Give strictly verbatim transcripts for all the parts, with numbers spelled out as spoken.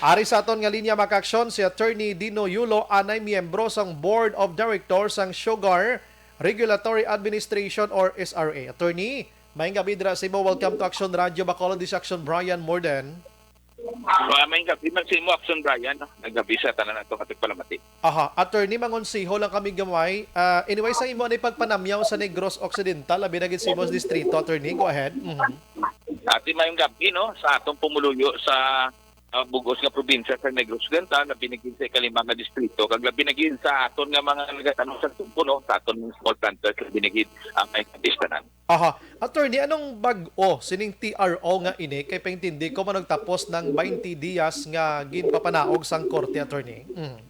Ari sa aton nga linya makaaksyon si Attorney Dino Yulo, anay miyembro sang Board of Directors sang Sugar Regulatory Administration or S R A. Attorney, maayong gabi dira sa imo. Welcome to Action Radio Bacolod. This is Action Brian Morden. Ah, may gabi man sa imo, Action Brian, no? Nagabi sa tanan nato nga tigpalamati. Aha, Attorney, mangonseho lang kami gamay. Ah, anyway, sa imo ni pagpanamyaw sa Negros Occidental, labi na gid sa imo distrito, Attorney. Go ahead. Mhm. Ati, mayong gabi, no, sa atong pumuluyo sa, ah, bug-os nga probinsya sa Negros Occidental, labi na gid sa ikalima nga distrito, kag labi na gid sa aton nga mga nagatanong sa sugbo, no, sa aton mga small planters, labi na gid ang may kapistanan. Aha. Attorney, anong bag-o sining T R O nga ini? Kay paintindi ko, manugtapos ng twenty dias nga ginpapanaog sang korte, Attorney. Mm.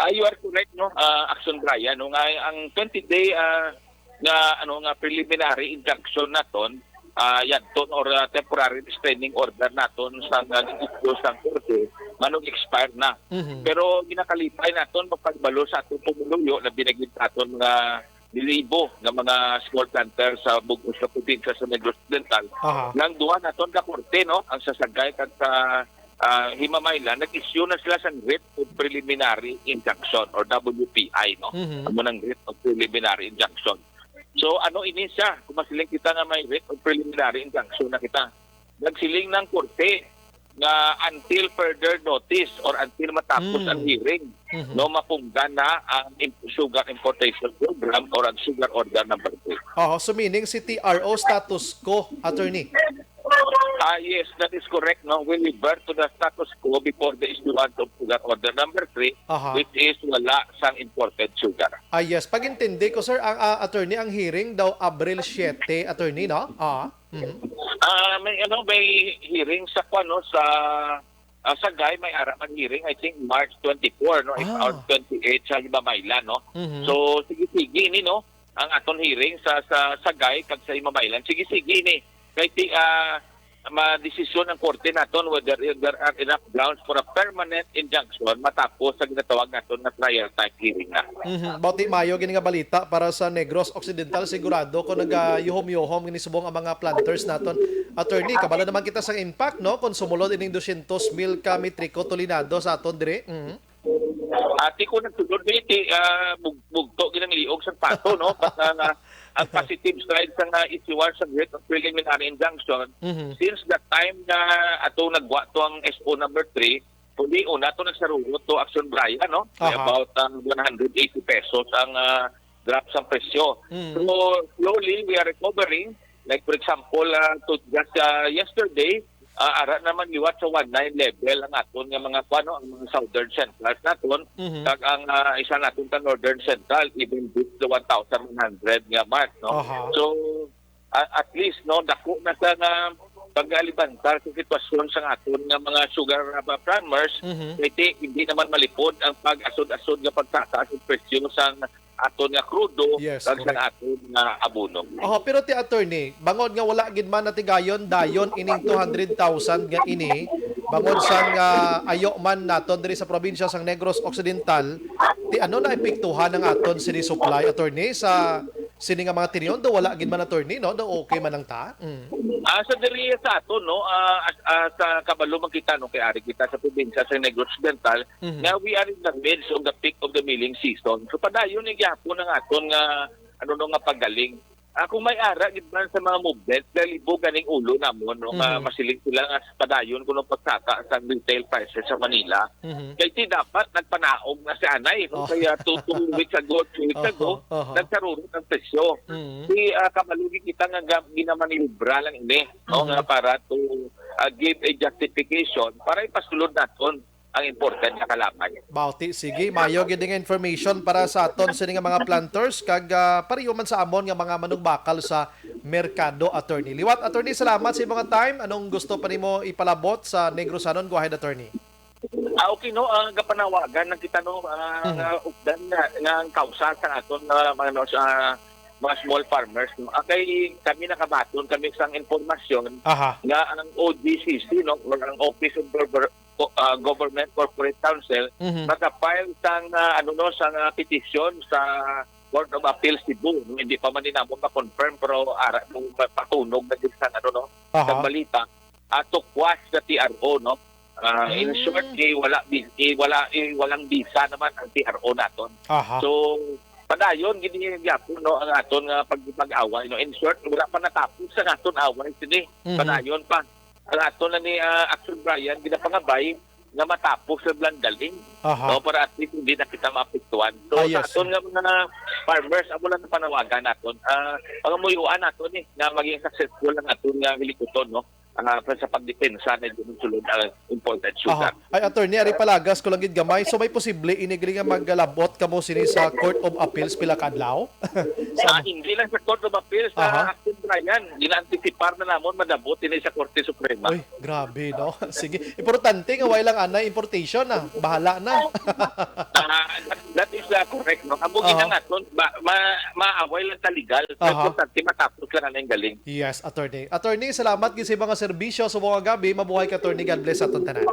Ah, you are correct, no? Ah, Action Brian, no, nga ang twenty day, ah, nga, ano, nga preliminary injunction naton, ah, yadton or, ah, temporary restraining order naton sa nga issue sang korte, manong expire na. Mhm. Pero ginakalipay naton magpagbalo sa atong pumuluyo, labi na gid sa aton nga nilibo nga mga small planter sa bug-os nga probinsya sa Negros Occidental, Aha. nga ang duha naton ka korte, no, ang sa Sagay kag sa, ah, Himamaylan, nag-issue na sila sang writ of preliminary injunction or W P I, no? Mhm. Amo nang writ of preliminary injunction. So, ano ini siya? Kung masiling kita nga may writ of preliminary injunction na kita, nagsiling ng korte nga until further notice or until matapos Mm. ang hearing, Mhm. no, mapunggan na ang im-, sugar importation program or ang sugar order number three. Oh, so meaning si T R O status quo, Attorney? Ah, yes, that is correct, no? We revert to the status quo before the issuance of sugar order number three, Aha. which is wala sang imported sugar. Ah, yes. Pag-intindi ko, sir, ang, ah, attorney, ang hearing daw Abril siete, attorney, no? Ah. Mhm. Ah, may, ano, may hearing sa, kwan, no, sa, ah, Sagay, may ara man hearing, I think, March twenty-four, no, if, Ah. or twenty-eight sa Himamaylan, no? Mhm. So, sige-sige ni, no, ang aton hearing sa, sa Sagay kag sa Himamaylan, sige-sige ni. Kay ti, ah, madesisyon ang korte naton whether there are enough grounds for a permanent injunction matapos sa ginatawag naton nga trial type hearing na. Mhm. Bauti mayo gini nga balita para sa Negros Occidental. Sigurado ko nagayuhom-yuhom gini subong ang mga planters naton. Attorney, kabalo naman kita sang impact, no? Kung sumulod ining dosyentos mil ka metriko tolenado sa aton diri. Mhm. Ati ko nagsulod ni ti, ah, bug-, bugto ginang liog sang pato, no? But, ah, nga, ang positive side sa nga issue sa writ of preliminary injunction, Mhm. since that time nga ato nagwa to ang S O number three, kundi una to nagsarurot to Action Brian, no? May Aha. about, ah, one hundred eighty pesos ang, ah, drop sa presyo. Mm. So, slowly, we are recovering. Like, for example, ah, to just, ah, yesterday, ah, ara naman liwat sa one nine level ang aton nga mga, kuan, no, ang mga southern centrals naton, Mhm. kag ang, ah, isa naton ka northern central, even beat the one thousand one hundred nga mark, no? Aha. So, a-, at least, no, dako na sa nga pag-alibantar sa sitwasyon sa aton nga mga sugar, ah, farmers, Mhm. kay ti, hindi naman malipod ang pag-asod-asod nga pagtataas ng presyo sa aton nga krudo Yes, kag sa correct. aton nga abono. Oho, pero ti attorney, bangod nga wala gid man natigayon dayon ining two hundred thousand nga ini, bangod sang, ah, ayo man naton diri sa probinsya sang Negros Occidental, ti ano na epektuhan ang aton sini supply, attorney, sa sini nga mga tion? Do wala gid man, attorney, no? Do okay man ang ta? Mm. Ah, sa diri sa aton, no, ah, as-, ah, sa kabalo man kita, no, kay ari kita sa probinsya sa Negros Occidental, Mhm. nga we are in the midst of the peak of the milling season. So, padayon ni gyapon ang aton nga, ano, no, nga paggaling. Ah, kung may ara gid man sa mga movement, nalibog ganing ulo namon, no, nga Mhm. masiling sila nga padayon kuno pagsaka sa retail prices sa Manila. Mhm. Kay ti dapat nagpanaog na si anay, no? Oh. Kaya two, two weeks ago, three weeks Oho, ago, oho. nagsarurot ang presyo. Mhm. Di, ah, kabalo gid kita nga ga-, ginamaniobra lang ini, no, Mhm. nga para to, ah, give a justification para ipasulod naton ang imported nga kalamay. Bauti, sige. Mayo gid nga information para sa aton sini nga mga planters kag, ah, pareho man sa amon nga mga manugbakal sa merkado, attorney. Liwat, attorney, salamat sa imong time. Anong gusto pa nimo ipalabot sa Negrosanon? Go ahead, attorney. Ah, okay, no, ah, gapanawagan lang kita, no, ah, Mhm. nga updan nga, nga ang kausa sa aton, ah, mga, ano, sa mga small farmers, no. Ah, kay kami nakabaton kami sang impormasyon Aha. nga ang O G C C, no, or ang Office of Governor-, co-, ah, Government Corporate Counsel, Mhm. naka-file sang, ah, ano, no, sang, ah, petition sa Court of Appeal Cebu, no? Hindi pa man ni namo ma-confirm, pero ara nung ma-, patunog na gid sang, ano, no, Aha. sang balita, ah, to quash the T R O, no? Ah, in Mm. short, eh, wala bi- eh, wala eh, walang bisa naman ang T R O naton. Aha. So, padayon gid gyapon, no, ang aton nga pag pag-away, no. In short, wala pa natapos ang aton away sini. Mhm. Padayon pa. Ang aton na ni ah, Action Brian ginapangabay nga matapos sa lang galing, Aha. no, para at least hindi na kita maapektuhan. So, Ah, sa yes. aton nga mga farmers, amo lang ang panawagan naton. Ah, pangamuyuan naton eh, nga maging successful ang aton nga hilikuton, no. Ah, sa pagdepensa na yung sulod ang imported sugar. Aha. Ay, attorney, ari palagas ko lang gid gamay. So may posible ini gali nga maglabot kamo sini sa Court of Appeals pila ka adlaw? Ah, hindi lang sa Court of Appeals, Aha. sa Action Brian, gina-anticipar na namon madabot ini sa Korte Suprema. Uy, grabe, no? Sige. Importante nga way lang anay importation na. Bahala na. Ah, that, that is uh, correct, no? Amo Aha. gid ang aton, ma, ma, maaway lang sa legal. Aha. Importante matapos lang ang galing. Yes, attorney. Attorney, salamat gid sa mga serbisyo sa mga gabi. Mabuhay ka, attorney. God bless aton tanan.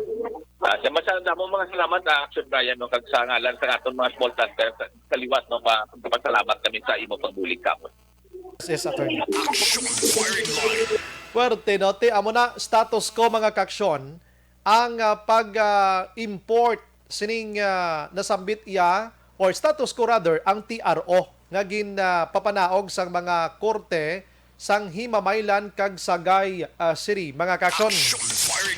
Ah, sa masa damo mga salamat, ah, Action Brian, no, kag sa ngalan sa aton mga small planters sa, sa liwat, no, pa, magpasalamat kami sa imo pagbulig kamo. Yes, attorney. Action Firing Line. Puwerte, no? Te, amo na, status quo, mga kaaksyon, ang ah, pag-import sining ah, nasambit iya, or status quo rather, ang T R O nga ginpapanaog sang mga korte sang Himamaylan kag Sagay ah, City, mga kaaksyon. Action Firing